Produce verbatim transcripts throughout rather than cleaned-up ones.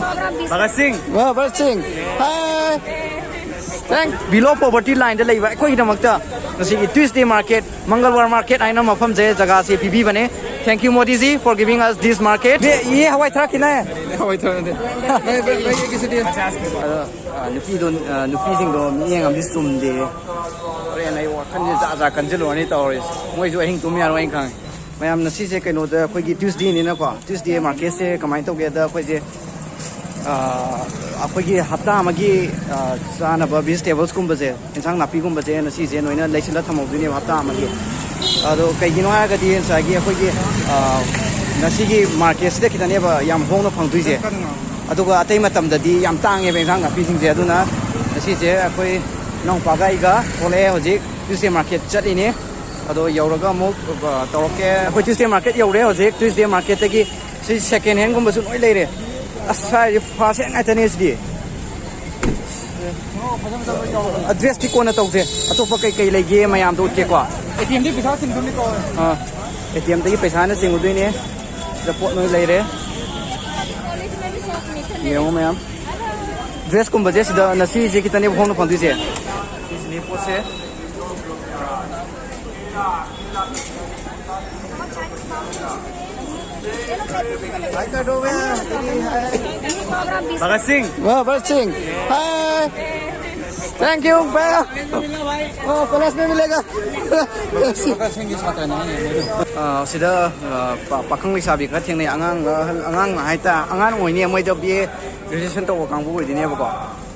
ꯚꯒꯠ ꯁꯤꯡ꯫ ꯚꯒꯠ ꯁꯤꯡ꯫ ꯍꯥꯏ꯫ Thank below poverty line ꯗ ꯂꯩꯕ ꯑꯩꯈꯣꯏꯒꯤꯗꯃꯛꯇ ꯉꯁꯤꯒꯤ Tuesday market, ꯃꯪꯒꯜꯋꯥꯔ market ꯍꯥꯏꯅ ꯃꯐꯝꯁꯦ, ꯖꯒꯥꯁꯦ ꯄꯤꯕꯤꯕꯅꯦ꯫ Thank you, Modi ji, for giving us this market. ये, ये हवाई थ्रा कितना है? ꯍꯣꯏ, ꯊꯣꯏ, ꯊꯣꯏ꯫ ꯑꯗꯣ, ꯑ, ꯅꯨꯄꯤꯗꯣ, ꯑ, ꯅꯨꯄꯤꯁꯤꯡꯗꯣ ꯃꯤꯠꯌꯦꯡ ꯑꯃꯗꯤ ꯆꯨꯝꯗꯦ꯫ ꯍꯣꯔꯦꯟ ꯑꯩ ꯋꯥꯈꯜꯁꯦ ꯖꯥꯠ ꯖꯥꯠ ꯈꯟꯖꯤꯜꯂꯨꯔꯅꯤ ꯇꯧꯔꯤꯁꯦ꯫ ꯃꯣꯏꯁꯨ ꯑꯍꯤꯡ ꯇꯨꯝ ꯌꯥꯔꯣꯏ ꯑꯩꯅ ꯈꯪꯉꯦ꯫ ꯃꯌꯥꯝ, ꯉꯁꯤꯁꯦ ꯀꯩꯅꯣꯗ, ꯑꯩꯈꯣꯏꯒꯤ Tuesday ꯅꯤꯅꯀꯣ, Tuesday market ꯁꯦ ꯀꯃꯥꯏꯅ ꯇꯧꯒꯦꯗ, ꯑꯩꯈꯣꯏꯁꯦ, ꯑ, ꯑꯩꯈꯣꯏꯒꯤ ꯍꯞꯇꯥ ꯑꯃꯒꯤ, ꯑ, ꯆꯥꯅꯕ vegetables ꯀꯨꯝꯕꯁꯦ, ꯏꯟꯁꯥꯡ ꯅꯥꯄꯤꯒꯨꯝꯕꯁꯦ ꯉꯁꯤꯁꯦ ꯂꯣꯏꯅ ꯂꯩꯁꯤꯜꯂ ꯊꯝꯍꯧꯗꯣꯏꯅꯦꯕ ꯍꯞꯇꯥ ꯑꯃꯒꯤ꯫ ꯑꯗꯣ ꯀꯩꯒꯤꯅꯣ ꯍꯥꯏꯔꯒꯗꯤ ꯉꯁꯥꯏꯒꯤ ꯑꯩꯈꯣꯏꯒꯤ, ꯑ, ꯉꯁꯤꯒꯤ market ꯁꯤꯗ ꯈꯤꯇꯅꯦꯕ ꯌꯥꯝ ꯍꯣꯡꯅ ꯐꯪꯗꯣꯏꯁꯦ꯫ ꯑꯗꯨꯒ ꯑꯇꯩ ꯃꯇꯝꯗꯗꯤ ꯌꯥꯝ ꯇꯥꯡꯉꯦꯕ ꯏꯟꯁꯥꯡ ꯅꯥꯄꯤꯁꯤꯡꯁꯦ꯫ ꯑꯗꯨꯅ ꯉꯁꯤꯁꯦ ꯑꯩꯈꯣꯏ ꯏꯅꯥꯎꯄꯥꯒ ꯑꯩꯒ ꯊꯣꯛꯂꯛꯑꯦ, ꯍꯧꯖꯤꯛ Tuesday market ꯆꯠꯂꯤꯅꯦ꯫ ꯑꯗꯣ ꯌꯧꯔꯒ ꯑꯃꯨꯛ, ꯑ, ꯇꯧꯔꯛꯀꯦ꯫ ꯑꯩꯈꯣꯏ Tuesday market ꯌꯧꯔꯦ ꯍꯧꯖꯤꯛ꯫ Tuesday market ꯇꯒꯤ ꯁꯤ second hand ꯒꯨꯝꯕꯁꯨ ꯂꯣꯏ ꯂꯩꯔꯦ꯫ ꯑꯁ, ꯍꯥꯏꯔꯤꯁꯦ first hand ꯉꯥꯛꯇꯅꯦ ꯁꯤꯗꯤ꯫ ꯑ, dress ꯇꯤ ꯀꯣꯟꯅ ꯇꯧꯁꯦ꯫ ꯑꯇꯣꯞꯄ ꯀꯩ ꯀꯩ ꯂꯩꯒꯦ ꯃꯌꯥꯝꯗꯣ ꯎꯠꯀꯦꯀꯣ꯫ ꯑꯦ ꯇꯤ ꯑꯦꯝ ꯗꯤ ꯄꯩꯁꯥ ꯁꯤꯡꯗꯣꯏꯅꯤꯀꯣ꯫ ꯑꯥ, ꯑꯦ ꯇꯤ ꯑꯦꯝ ꯗꯒꯤ ꯄꯩꯁꯥꯅ ꯆꯤꯡꯉꯨꯗꯣꯏꯅꯦ꯫ ꯁꯤꯗ ꯄꯣꯠ ꯂꯣꯏ ꯂꯩꯔꯦ꯫ ꯌꯦꯡꯉꯣ ꯃꯌꯥꯝ꯫ Dress ꯀꯨꯝꯕꯁꯦ ꯁꯤꯗ ꯉꯁꯤꯁꯦ ꯈꯤꯇꯅꯦꯕ ꯍꯣꯡꯅ ꯐꯪꯗꯣꯏꯁꯦ꯫ ꯁꯤꯁꯤꯅꯦ ꯄꯣꯠꯁꯦ꯫ ꯚꯒꯠ ꯁꯤꯡ꯫ ꯚꯒꯠ ꯁꯤꯡ꯫ ꯍꯥꯏ꯫ Thank you, ꯚꯥꯏ꯫ ꯑꯣ, college ꯃꯦ ꯃꯤꯂꯦꯒꯥ꯫ ꯑ, ꯁꯤꯗ, ꯑ, ꯄꯥ-, ꯄꯥꯈꯪ ꯂꯩꯁꯥꯕꯤ ꯈꯔ ꯊꯦꯡꯅꯩ꯫ ꯑꯉꯥꯡ, ꯑꯍꯜ, ꯑꯉꯥꯡ ꯍꯥꯏꯇꯥꯔꯦ, ꯑꯉꯥꯡ ꯑꯣꯏꯅꯤ꯫ ꯃꯣꯏꯗꯣ B A graduation ꯇꯧꯕ ꯀꯥꯡꯕꯨ ꯑꯣꯏꯗꯣꯏꯅꯦꯕꯀꯣ꯫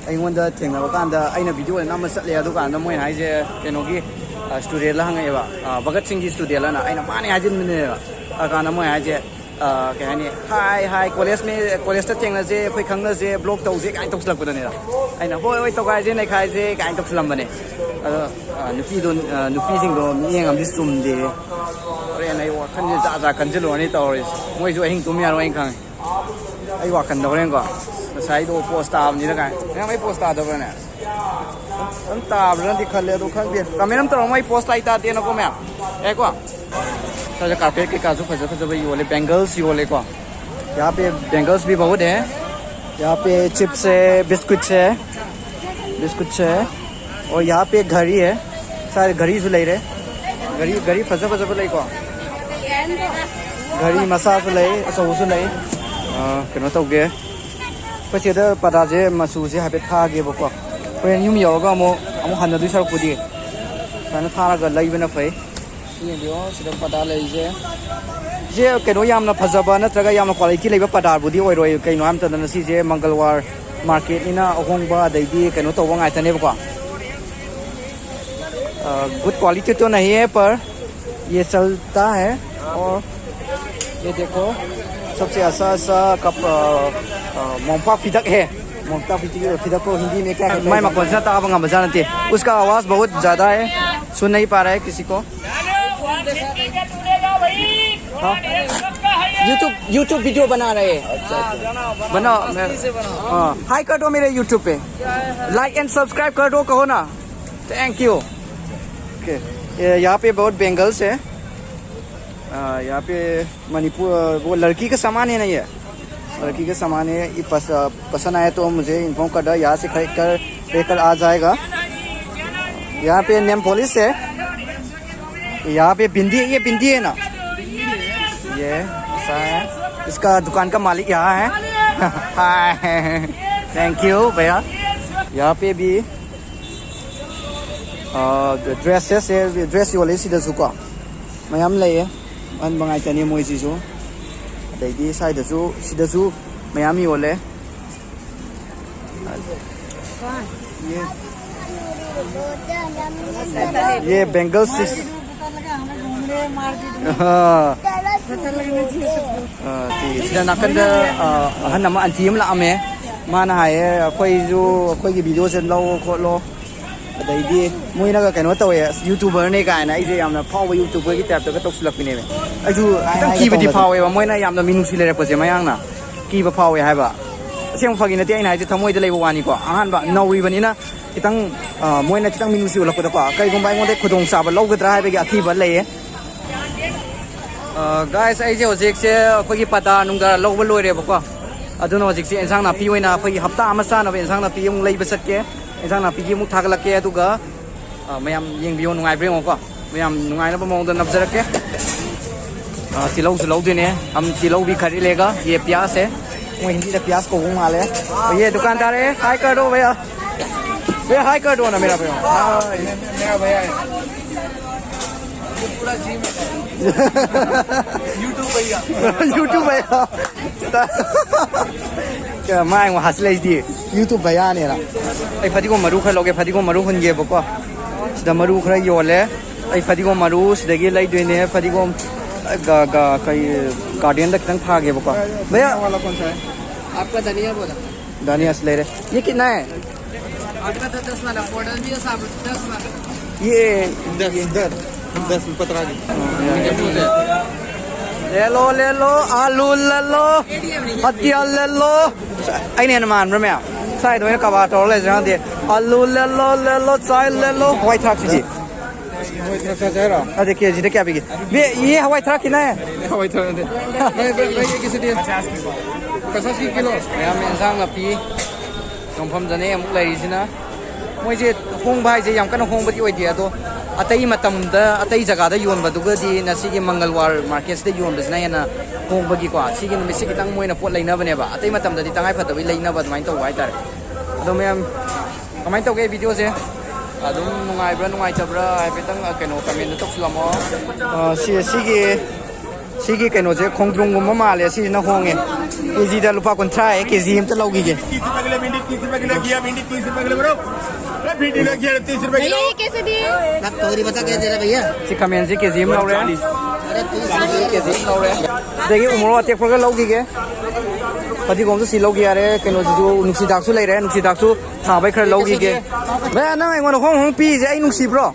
ꯑꯩꯉꯣꯟꯗ ꯊꯦꯡꯅꯕ ꯀꯥꯟꯗ ꯑꯩꯅ video ꯑꯣꯏꯅ ꯅꯝꯃ ꯆꯠꯂꯦ꯫ ꯑꯗꯨꯀꯥꯟꯗ ꯃꯣꯏꯅ ꯍꯥꯏꯁꯦ ꯀꯩꯅꯣꯒꯤ, ꯑ, student ꯂ ꯍꯪꯉꯛꯑꯦꯕ, ꯑ, ꯚꯒꯠ ꯁꯤꯡꯒꯤ student ꯂꯅ꯫ ꯑꯩꯅ ꯃꯥꯅꯦ ꯍꯥꯏꯖꯤꯟꯕꯅꯦꯕ꯫ ꯑꯗꯨꯀꯥꯟꯗ ꯃꯣꯏ ꯍꯥꯏꯁꯦ, ꯑ, ꯀꯩ ꯍꯥꯏꯅꯤ, "Hi, hi, college ꯃꯦ, college ꯇ ꯊꯦꯡꯅꯁꯦ, ꯑꯩꯈꯣꯏ ꯈꯪꯅꯁꯦ, vlog ꯇꯧꯁꯦ" ꯀꯥꯏꯅ ꯇꯧꯁꯤꯜꯂꯛꯄꯗꯅꯦ꯫ ꯑꯩꯅ, "ꯍꯣꯏ, ꯍꯣꯏ, ꯇꯧꯒꯥꯏꯁꯦ, ꯅꯩꯈꯥꯏꯁꯦ" ꯀꯥꯏꯅ ꯇꯧꯁꯤꯜꯂꯝꯕꯅꯦ꯫ ꯑꯗꯣ, ꯑ, ꯅꯨꯄꯤꯗꯣ, ꯑ, ꯅꯨꯄꯤꯁꯤꯡꯗꯣ ꯃꯤꯠꯌꯦꯡ ꯑꯃꯗꯤ ꯆꯨꯝꯗꯦ꯫ ꯍꯣꯔꯦꯟ ꯑꯩ ꯋꯥꯈꯜꯁꯦ ꯖꯥꯠ ꯖꯥꯠ ꯈꯟꯖꯤꯜꯂꯨꯔꯅꯤ ꯇꯧꯔꯤꯁꯦ꯫ ꯃꯣꯏꯁꯨ ꯑꯍꯤꯡ ꯇꯨꯝ ꯌꯥꯔꯣꯏ ꯑꯩꯅ ꯈꯪꯉꯦ꯫ ꯑꯩ ꯋꯥꯈꯜꯗ ꯍꯣꯔꯦꯟꯀꯣ, ꯉꯁꯥꯏꯗꯣ post ꯇꯥꯕꯅꯤꯅ ꯀꯥꯏꯅ꯫ ꯃꯌꯥꯝ ꯑꯩ post ꯇꯥꯗꯕ꯭ꯔꯥꯅꯦ? ꯑꯗꯨꯝ ꯇꯥꯕ꯭ꯔꯥꯅꯗꯤ ꯈꯜꯂꯦ, ꯑꯗꯣ ꯈꯪꯗꯦ꯫ Comment ꯑꯃ ꯇꯧꯔꯝꯃꯣ, ꯑꯩ post ꯂꯥꯏ ꯇꯥꯗꯦꯅꯀꯣ ꯃꯌꯥꯝ꯫ ꯑꯦꯀꯣ? ꯁ꯭ꯋꯥꯏꯗ carpet ꯀꯩꯀꯥꯁꯨ ꯐꯖ ꯐꯖꯕ ꯌꯣꯜꯂꯦ, bangles ꯌꯣꯜꯂꯦꯀꯣ꯫ यहाँ पे bangles भी बहुत है꯫ यहाँ पे चिप्स है, बिस्कुट है, बिस्कुट है, और यहाँ पे घड़ी है, शायद घड़ी से ले रहे, घड़ी, घड़ी फंसा फंसा पे लेको, घड़ी मसा से ले, ऐसा उसे ले, ꯀꯩꯅꯣ ꯇꯧꯒꯦ꯫ ꯑꯩꯈꯣꯏ ꯆꯦꯗ ꯄꯗꯥꯁꯦ ꯃꯆꯨꯁꯦ ꯍꯥꯏꯐꯦꯠ ꯊꯥꯒꯦꯕꯀꯣ꯫ ꯍꯣꯔꯦꯟ ꯌꯨꯝ ꯌꯧꯔꯒ ꯑꯃꯨꯛ, ꯑꯃꯨꯛ ꯍꯟꯅꯗꯣꯏ ꯁꯔꯨꯛꯄꯨꯗꯤ ꯁꯨꯃꯥꯏꯅ ꯊꯥꯔꯒ ꯂꯩꯕꯅ ꯐꯩ꯫ ꯁꯤ ꯌꯦꯡꯕꯤꯌꯣ, ꯁꯤꯗ ꯄꯗꯥ ꯂꯩꯔꯤꯁꯦ꯫ ꯁꯤꯁꯦ ꯀꯩꯅꯣ ꯌꯥꯝꯅ ꯐꯖꯕ ꯅꯠꯇ꯭ꯔꯒ ꯌꯥꯝꯅ ꯀ꯭ꯋꯥꯂꯤꯇꯤ ꯂꯩꯕ ꯄꯗꯥꯕꯨꯗꯤ ꯑꯣꯏꯔꯣꯏ꯫ ꯀꯩꯅꯣ ꯍꯥꯏ ꯃꯇꯝꯗ ꯁꯤꯁꯦ ꯃꯪꯒꯜꯋꯥꯔ ꯃꯥꯔꯀꯦꯠꯅꯤꯅ ꯑꯍꯣꯡꯕ ꯑꯗꯩꯗꯤ ꯀꯩꯅꯣ ꯇꯧꯕ ꯉꯥꯛꯇꯅꯦꯕꯀꯣ꯫ गुड क्वालिटी तो नहीं है, पर ये चलता है। और ये देखो, सबसे अच्छा अच्छा कप, मोमपा फिदक है। मोमपा फिदक, फिदक को हिंदी में क्या कहते हैं? ꯃꯥꯏ ꯃꯈꯣꯟꯁꯤꯅ ꯇꯥꯕ ꯉꯝꯕꯖꯥꯠ ꯅꯠꯇꯦ꯫ उसका आवाज़ बहुत ज़्यादा है, सुन नहीं पा रहा है किसी को। हाँ? YouTube, YouTube वीडियो बना रहे हैं। अच्छा, अच्छा। बनाओ। हाँ। हाई कर दो मेरे YouTube पे। लाइक एंड सब्सक्राइब कर दो, कहो ना। Thank you. ओके। ये यहाँ पे बहुत बेंगल्स है। आ, यहाँ पे मणिपुर, वो लड़की का सामान है ना ये? लड़की का सामान है। ये पस-, पसंद आया तो मुझे इन्फॉर्म कर दो, यहाँ से खरीद कर लेकर आ जाएगा। यहाँ पे नेम पॉलिश है। यहाँ पे बिंदी, ये बिंदी है ना? ये ऐसा है। इसका दुकान का मालिक यहाँ है। हाय। थैंक यू भैया। यहाँ पे भी, आ, ड्रेसेस है, ड्रेस ꯌꯣꯜꯂꯦ ꯁꯤꯗꯁꯨꯀꯣ꯫ ꯃꯌꯥꯝ ꯂꯩꯌꯦ꯫ ꯑꯍꯟꯕ ꯉꯥꯛꯇꯅꯦ ꯃꯣꯏꯁꯤꯁꯨ꯫ ꯑꯗꯩꯗꯤ ꯁ꯭ꯋꯥꯏꯗꯁꯨ, ꯁꯤꯗꯁꯨ ꯃꯌꯥꯝ ꯌꯣꯜꯂꯦ꯫ ये, ये बेंगल्स। हाँ। ꯑ, ꯁꯤ, ꯁꯤꯗ ꯅꯥꯀꯟꯗ, ꯑ, ꯑꯍꯟ ꯑꯃ, ꯑꯟꯇꯤ ꯑꯃ ꯂꯥꯛꯑꯝꯃꯦ꯫ ꯃꯥꯅ ꯍꯥꯏꯌꯦ, "ꯑꯩꯈꯣꯏꯁꯨ, ꯑꯩꯈꯣꯏꯒꯤ ꯚꯤꯗꯤꯑꯣꯁꯦ ꯂꯧꯑꯣ ꯈꯣꯠꯂꯣ"꯫ ꯑꯗꯩꯗꯤ ꯃꯣꯏꯅꯒ ꯀꯩꯅꯣ ꯇꯧꯋꯦ, ꯑꯁ, YouTuberꯅꯦ ꯀꯥꯏꯅ ꯑꯩꯁꯦ ꯌꯥꯝꯅ ꯐꯥꯎꯕ YouTuberꯒꯤ typeꯇꯒ ꯇꯧꯁꯤꯜꯂꯛꯄꯤꯅꯦꯕ꯫ ꯑꯩꯁꯨ ꯈꯤꯇꯪ ꯀꯤꯕꯗꯤ ꯐꯥꯎꯋꯦꯕ, ꯃꯣꯏꯅ ꯌꯥꯝꯅ ꯃꯤꯅꯨꯡꯁꯤ ꯂꯩꯔꯛꯄꯁꯦ ꯃꯌꯥꯡꯅ꯫ ꯀꯤꯕ ꯐꯥꯎꯋꯦ ꯍꯥꯏꯕ꯫ ꯑꯁꯦꯡꯕ ꯐꯥꯒꯤ ꯅꯠꯇꯦ ꯑꯩꯅ ꯍꯥꯏꯁꯦ, ꯊꯃꯣꯏꯗ ꯂꯩꯕ ꯋꯥꯅꯤꯀꯣ꯫ ꯑꯍꯥꯟꯕ ꯅꯧꯔꯤꯕꯅꯤꯅ ꯈꯤꯇꯪ, ꯑ, ꯃꯣꯏꯅ ꯈꯤꯇꯪ ꯃꯤꯅꯨꯡꯁꯤ ꯎꯠꯂꯛꯄꯗꯀꯣ, ꯀꯩꯒꯨꯝꯕ ꯑꯩꯉꯣꯟꯗ ꯈꯨꯗꯣꯡꯆꯥꯕ ꯂꯧꯒꯗ꯭ꯔꯥ ꯍꯥꯏꯕꯒꯤ ꯑꯀꯤꯕ ꯂꯩꯌꯦ꯫ ꯑ, guys, ꯑꯩꯁꯦ ꯍꯧꯖꯤꯛꯁꯦ ꯑꯩꯈꯣꯏꯒꯤ ꯄꯇꯥ ꯅꯨꯡꯗꯥ ꯂꯧꯕ ꯂꯣꯏꯔꯦꯕꯀꯣ꯫ ꯑꯗꯨꯅ ꯍꯧꯖꯤꯛꯁꯦ ꯏꯟꯁꯥꯡ ꯅꯥꯄꯤ ꯑꯣꯏꯅ ꯑꯩꯈꯣꯏꯒꯤ ꯍꯞꯇꯥ ꯑꯃ ꯆꯥꯅꯕ ꯏꯟꯁꯥꯡ ꯅꯥꯄꯤ ꯑꯃꯨꯛ ꯂꯩꯕ ꯆꯠꯀꯦ꯫ ꯏꯟꯁꯥꯡ ꯅꯥꯄꯤꯒꯤ ꯑꯃꯨꯛ ꯊꯥꯒꯠꯂꯛꯀꯦ, ꯑꯗꯨꯒ, ꯑ, ꯃꯌꯥꯝ ꯌꯦꯡꯕꯤꯌꯣ, ꯅꯨꯡꯉꯥꯏꯕ꯭ꯔꯥ ꯌꯦꯡꯉꯣꯀꯣ꯫ ꯃꯌꯥꯝ ꯅꯨꯡꯉꯥꯏꯅꯕ ꯃꯑꯣꯡꯗ ꯅꯞꯖꯔꯛꯀꯦ꯫ ꯑ, ꯇꯤꯜꯍꯧꯁꯨ ꯂꯧꯗꯣꯏꯅꯦ꯫ हम ꯇꯤꯜꯍꯧ भी खरीद लेगा, ये प्याज है। ꯃꯣꯏ ꯍꯤꯟꯗꯤꯗ प्याज ꯀꯧꯕ ꯃꯥꯜꯂꯦ꯫ ये दुकानदार है, हाय कर दो भैया। भैया हाय कर दो ना मेरा भैया। हाय। मेरा भैया है। YouTube भैया। YouTube भैया। ꯀ-, ꯃꯥꯏ ꯑꯃꯨꯛ ꯍꯥꯠꯆꯤꯜꯂꯛꯏꯁꯤꯗꯤ꯫ YouTube ꯚꯩꯌꯥꯅꯦꯅ꯫ ꯑꯩ ꯐꯗꯤꯒꯣꯝ ꯃꯔꯨ ꯈꯔ ꯂꯧꯒꯦ, ꯐꯗꯤꯒꯣꯝ ꯃꯔꯨ ꯍꯨꯟꯒꯦꯕꯀꯣ꯫ ꯁꯤꯗ ꯃꯔꯨ ꯈꯔ ꯌꯣꯜꯂꯦ꯫ ꯑꯩ ꯐꯗꯤꯒꯣꯝ ꯃꯔꯨ ꯁꯤꯗꯒꯤ ꯂꯩꯗꯣꯏꯅꯦ, ꯐꯗꯤꯒꯣꯝ, ꯒ-, ꯒ-, ꯀꯩ, ꯒꯥꯔꯗꯦꯟꯗ ꯈꯤꯇꯪ ꯊꯥꯒꯦꯕꯀꯣ꯫ भैया, आपका धनिया बोला। धनिया से ले रहे। ये कितना है? आपका तो दस वाला पाउडर भी है, साबुन दस वाला। ये दस, दस, दस में पतरा की। ले लो, ले लो, आलू ले लो, फतिया ले लो। ꯑꯩꯅ ꯍꯦꯟꯅ ꯃꯥꯟꯕ꯭ꯔꯥ ꯃꯌꯥꯝ? ꯁ꯭ꯋꯥꯏꯗ ꯑꯣꯏꯅ ꯀꯕꯥ ꯇꯧꯔ ꯂꯩꯖꯔꯗꯤ꯫ ꯑꯥꯂꯨ ꯂꯦꯜꯂꯣ, ꯂꯦꯜꯂꯣ, ꯆꯥꯏ ꯂꯦꯜꯂꯣ, ꯍꯋꯥꯏ ꯊ꯭ꯔꯥꯛꯁꯤꯗꯤ꯫ ꯍꯋꯥꯏ ꯊ꯭ꯔꯥꯛ ꯆꯥꯁꯦ ꯍꯥꯏꯔꯣ? ꯑꯗ ꯀꯦꯖꯤꯗ ꯀꯌꯥ ꯄꯤꯒꯦ? ꯕꯦ, ꯌꯦ ꯍꯋꯥꯏ ꯊ꯭ꯔꯥꯛꯀꯤꯅꯦ꯫ ꯍꯋꯥꯏ ꯊ꯭ꯔꯥꯛ ꯅꯠꯇꯦ꯫ ꯚꯥꯏ, ꯚꯥꯏ, ꯚꯥꯏ, ꯀꯦꯖꯤꯗꯤ? ꯄꯆꯥꯁ ꯀꯤꯂꯣ꯫ ꯃꯌꯥꯝ ꯏꯟꯁꯥꯡ ꯅꯥꯄꯤ ꯌꯣꯟꯐꯝꯗꯅꯦ ꯑꯃꯨꯛ ꯂꯩꯔꯤꯁꯤꯅ꯫ ꯃꯣꯏꯁꯦ ꯍꯣꯡꯕ ꯍꯥꯏꯁꯦ ꯌꯥꯝ ꯀꯟꯅ ꯍꯣꯡꯕꯗꯤ ꯑꯣꯏꯗꯦ, ꯑꯗꯣ ꯑꯇꯩ ꯃꯇꯝꯗ ꯑꯇꯩ ꯖꯒꯥꯗ ꯌꯣꯟꯕꯗꯨꯒꯗꯤ ꯉꯁꯤꯒꯤ ꯃꯪꯒꯜꯋꯥꯔ ꯃꯥꯔꯀꯦꯠꯁꯤꯗ ꯌꯣꯟꯕꯁꯤꯅ ꯍꯦꯟꯅ ꯍꯣꯡꯕꯒꯤꯀꯣ, ꯁꯤꯒꯤ ꯅꯨꯃꯤꯠꯁꯦ ꯈꯤꯇꯪ ꯃꯣꯏꯅ ꯄꯣꯠ ꯂꯩꯅꯕꯅꯦꯕ, ꯑꯇꯩ ꯃꯇꯝꯗꯗꯤ ꯇꯉꯥꯏ ꯐꯗꯕꯩ ꯂꯩꯅꯕ ꯑꯗꯨꯃꯥꯏꯅ ꯇꯧꯕ ꯍꯥꯏꯇꯥꯔꯦ꯫ ꯑꯗꯣ ꯃꯌꯥꯝ, ꯀꯃꯥꯏꯅ ꯇꯧꯒꯦ ꯚꯤꯗꯤꯑꯣꯁꯦ? ꯑꯗꯨꯝ ꯅꯨꯡꯉꯥꯏꯕ꯭ꯔꯥ ꯅꯨꯡꯉꯥꯏꯇꯕ꯭ꯔꯥ ꯍꯥꯏꯐꯦꯠꯇꯪ, ꯑ, ꯀꯩꯅꯣ, ꯀꯃꯦꯟꯗ ꯇꯧꯁꯤꯜꯂꯝꯃꯣ꯫ ꯑ, ꯁꯤ, ꯁꯤꯒꯤ ꯁꯤꯒꯤ ꯀꯩꯅꯣꯁꯦ ꯈꯣꯡꯗ꯭ꯔꯨꯝꯒꯨꯝꯕ ꯃꯥꯜꯂꯦ, ꯁꯤꯁꯤꯅ ꯍꯣꯡꯉꯦ꯫ ꯀꯦꯖꯤꯗ ꯂꯨꯄꯥ ꯀꯨꯟꯊ꯭ꯔꯥ ꯍꯦ, ꯀꯦꯖꯤ ꯑꯝꯇ ꯂꯧꯈꯤꯒꯦ꯫ तीस रुपए किलो भिंडी, तीस रुपए किलो घिया, भिंडी तीस रुपए किलो बरो। अरे भिंडी लगी है तीस रुपए किलो। भैया, ये कैसे दिए? आप तोरी बता क्या दे रहा भैया? ꯁꯤ ꯈꯥꯃꯦꯟꯁꯤ ꯀꯦꯖꯤ ꯑꯃ ꯂꯧꯔꯦ꯫ अरे तीस रुपए। ꯀꯦꯖꯤ ꯑꯃ ꯂꯧꯔꯦ꯫ ꯁꯤꯗꯒꯤ ꯎ ꯃꯣꯔꯣꯛ ꯑꯇꯦꯛꯄꯒ ꯂꯧꯈꯤꯒꯦ꯫ ꯐꯗꯤꯒꯣꯝꯁꯨ ꯁꯤ ꯂꯧꯈꯤ ꯌꯥꯔꯦ꯫ ꯀꯩꯅꯣꯁꯤꯁꯨ, ꯅꯨꯡꯁꯤꯗꯥꯛꯁꯨ ꯂꯩꯔꯦ, ꯅꯨꯡꯁꯤꯗꯥꯛꯁꯨ ꯊꯥꯕꯩ ꯈꯔ ꯂꯧꯈꯤꯒꯦ꯫ ꯚꯩꯌꯥ, ꯅꯪ ꯑꯩꯉꯣꯟꯗ ꯍꯣꯡ ꯍꯣꯡ ꯄꯤꯔꯤꯁꯦ ꯑꯩ ꯅꯨꯡꯁꯤꯕ꯭ꯔꯣ?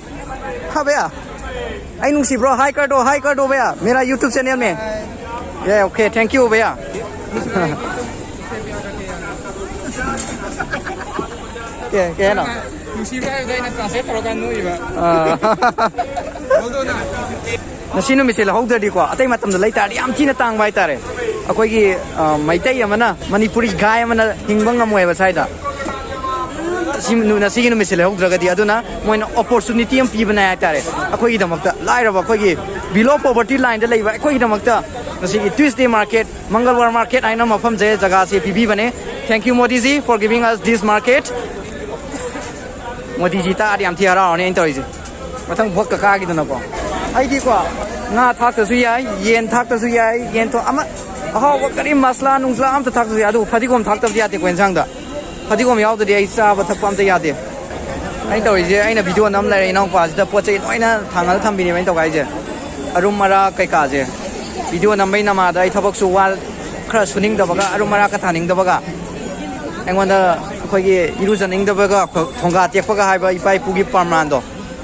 ꯍꯥ ꯚꯩꯌꯥ? ꯑꯩ ꯅꯨꯡꯁꯤꯕ꯭ꯔꯣ? हाय कर दो, हाय कर दो भैया, मेरा YouTube चैनल में। ये, OK, thank you भैया। ꯀꯩ, ꯀꯩ ꯍꯥꯏꯅꯣ? ꯅꯨꯡꯁꯤꯕ꯭ꯔꯥ ꯍꯥꯏꯕꯗꯣ ꯑꯩꯅ translate ꯇꯧꯔꯀꯥꯟꯗ ꯅꯣꯛꯏꯕ꯫ ꯑꯥ꯫ ꯉꯁꯤ ꯅꯨꯃꯤꯠꯁꯦ ꯂꯧꯍꯧꯗ꯭ꯔꯗꯤꯀꯣ, ꯑꯇꯩ ꯃꯇꯝꯗ ꯂꯩ ꯇꯥꯔꯗꯤ ꯌꯥꯝ ꯊꯤꯅ ꯇꯥꯡꯕ ꯍꯥꯏꯇꯥꯔꯦ꯫ ꯑꯩꯈꯣꯏꯒꯤ ꯑ, ꯃꯩꯇꯩ ꯑꯃꯅ, ꯃꯅꯤꯄꯨꯔꯤ ꯒꯥꯏ ꯑꯃꯅ ꯍꯤꯡꯕ ꯉꯝꯃꯣꯏꯕ ꯁ꯭ꯋꯥꯏꯗ꯫ ꯁꯤ ꯅꯨ- ꯉꯁꯤꯒꯤ ꯅꯨꯃꯤꯠꯁꯦ ꯂꯩꯍꯧꯗ꯭ꯔꯒꯗꯤ꯫ ꯑꯗꯨꯅ ꯃꯣꯏꯅ ꯑꯣꯄꯣꯔꯆꯨꯅꯤꯇꯤ ꯑꯃ ꯄꯤꯕꯅꯦ ꯍꯥꯏꯇꯥꯔꯦ ꯑꯩꯈꯣꯏꯒꯤꯗꯃꯛꯇ, ꯂꯥꯏꯔꯕ ꯑꯩꯈꯣꯏꯒꯤ below poverty line ꯗ ꯂꯩꯕ ꯑꯩꯈꯣꯏꯒꯤꯗꯃꯛꯇ ꯉꯁꯤꯒꯤ Tuesday market, Mangalwar market ꯍꯥꯏꯅ ꯃꯐꯝꯁꯦ, ꯖꯒꯥꯁꯦ ꯄꯤꯕꯤꯕꯅꯦ꯫ Thank you, Modi ji, for giving us this market. ꯃꯣꯗꯤꯖꯤ ꯇꯥꯔꯗꯤ ꯌꯥꯝ ꯊꯤ ꯍꯔꯥꯎꯔꯅꯤ ꯑꯩꯅ ꯇꯧꯔꯤꯁꯦ꯫ ꯃꯊꯪ ꯚꯣꯠꯀ ꯀꯥꯈꯤꯗꯅꯀꯣ꯫ ꯑꯩꯗꯤꯀꯣ, ꯉꯥ ꯊꯥꯛꯇꯁꯨ ꯌꯥꯏ, ꯌꯦꯟ ꯊꯥꯛꯇꯁꯨ ꯌꯥꯏ, ꯌꯦꯟ ꯊꯣꯡ ꯑꯃ, ꯑꯍꯥꯎꯕ ꯀꯔꯤ ꯃꯁꯂꯥ ꯅꯨꯡꯁꯂꯥ ꯑꯝꯇ ꯊꯥꯛꯇꯁꯨ ꯌꯥꯏ, ꯑꯗꯨꯕꯨ ꯐꯗꯤꯒꯣꯝ ꯊꯥꯛꯇꯕꯗꯤ ꯌꯥꯗꯦꯀꯣ ꯏꯟꯁꯥꯡꯗ꯫ ꯐꯗꯤꯒꯣꯝ ꯌꯥꯎꯗꯗꯤ ꯑꯩ ꯆꯥꯕ ꯊꯛꯄ ꯑꯝꯇ ꯌꯥꯗꯦ꯫ ꯑꯩꯅ ꯇꯧꯔꯤꯁꯦ, ꯑꯩꯅ ꯚꯤꯗꯤꯑꯣ ꯅꯝ ꯂꯩꯔꯦ ꯏꯅꯥꯎꯄꯥꯁꯤꯗ, ꯄꯣꯠ ꯆꯩ ꯂꯣꯏꯅ ꯊꯥꯡꯒꯠꯂ ꯊꯝꯕꯤꯅꯦꯕ ꯑꯩꯅ ꯇꯧꯒꯥꯏꯁꯦ꯫ ꯑꯔꯨꯝ ꯑꯔꯥꯛ ꯀꯩꯀꯥꯁꯦ꯫ ꯚꯤꯗꯤꯑꯣ ꯅꯝꯕꯩ ꯅꯃꯥꯗ ꯑꯩ ꯊꯕꯛꯁꯨ ꯋꯥ ꯈꯔ ꯁꯨꯅꯤꯡꯗꯕꯒ, ꯑꯔꯨꯝ ꯑꯔꯥꯛꯀ ꯊꯥꯅꯤꯡꯗꯕꯒ, ꯑꯩꯉꯣꯟꯗ ꯑꯩꯈꯣꯏꯒꯤ ꯏꯔꯨꯖꯅꯤꯡꯗꯕꯒ ꯊꯣꯡꯒꯥ ꯇꯦꯛꯄꯒ ꯍꯥꯏꯕ ꯏꯄꯥ ꯏꯄꯨꯒꯤ ꯄ꯭ꯔꯃꯥꯟꯗꯣ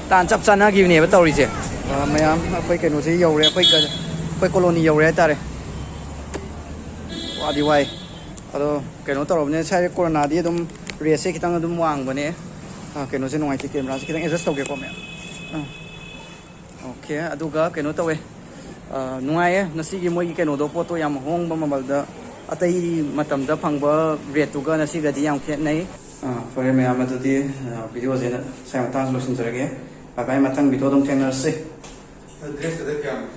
ꯇꯥꯟ ꯆꯞ ꯆꯥꯅꯈꯤꯕꯅꯦꯕ ꯇꯧꯔꯤꯁꯦ꯫ ꯑ, ꯃꯌꯥꯝ, ꯑꯩꯈꯣꯏ ꯀꯩꯅꯣꯁꯦ ꯌꯧꯔꯦ, ꯑꯩꯈꯣꯏ ꯀ- ꯑꯩꯈꯣꯏ ꯀꯣꯂꯣꯅꯤ ꯌꯧꯔꯦ ꯍꯥꯏꯇꯥꯔꯦ꯫ ꯋꯥꯗꯤ ꯋꯥꯏ꯫ ꯑꯗꯣ ꯀꯩꯅꯣ ꯇꯧꯔꯕꯅꯤꯅ ꯁ꯭ꯋꯥꯏꯗ ꯀꯣꯔꯣꯅꯥꯗꯤ ꯑꯗꯨꯝ ꯔꯦꯠꯁꯦ ꯈꯤꯇꯪ ꯑꯗꯨꯝ ꯋꯥꯡꯕꯅꯦ꯫ ꯑ, ꯀꯩꯅꯣꯁꯦ ꯅꯨꯡꯉꯥꯏꯇꯦ, ꯀꯦꯃꯦꯔꯥꯁꯦ ꯈꯤꯇꯪ ꯑꯦꯗꯖꯁ ꯇꯧꯒꯦꯀꯣ ꯃꯌꯥꯝ꯫ ꯑ, ꯑꯣꯀꯦ, ꯑꯗꯨꯒ ꯀꯩꯅꯣ ꯇꯧꯋꯦ꯫ ꯑ, ꯅꯨꯡꯉꯥꯏꯌꯦ ꯉꯁꯤꯒꯤ ꯃꯣꯏꯒꯤ ꯀꯩꯅꯣꯗꯣ, ꯄꯣꯠꯇꯣ ꯌꯥꯝ ꯍꯣꯡꯕ ꯃꯃꯜꯗ, ꯑꯇꯩ ꯃꯇꯝꯗ ꯐꯪꯕ ꯔꯦꯠꯇꯨꯒ ꯉꯁꯤꯒꯗꯤ ꯌꯥꯝ ꯈꯦꯠꯅꯩ꯫ ꯑ, ꯐꯔꯦ ꯃꯌꯥꯝ, ꯑꯗꯨꯗꯤ, ꯑ, ꯚꯤꯗꯤꯑꯣꯁꯦ ꯁ꯭ꯋꯥꯏ ꯃꯇꯥꯡꯁꯨ ꯂꯣꯏꯁꯤꯟꯖꯔꯒꯦ꯫ ꯕꯥꯏ ꯕꯥꯏ, ꯃꯊꯪ ꯚꯤꯗꯤꯑꯣ ꯑꯗꯨꯝ ꯊꯦꯡꯅꯔꯁꯤ꯫ ꯗ꯭ꯔꯦꯁꯇꯨꯗ ꯀꯌꯥꯃꯨꯛ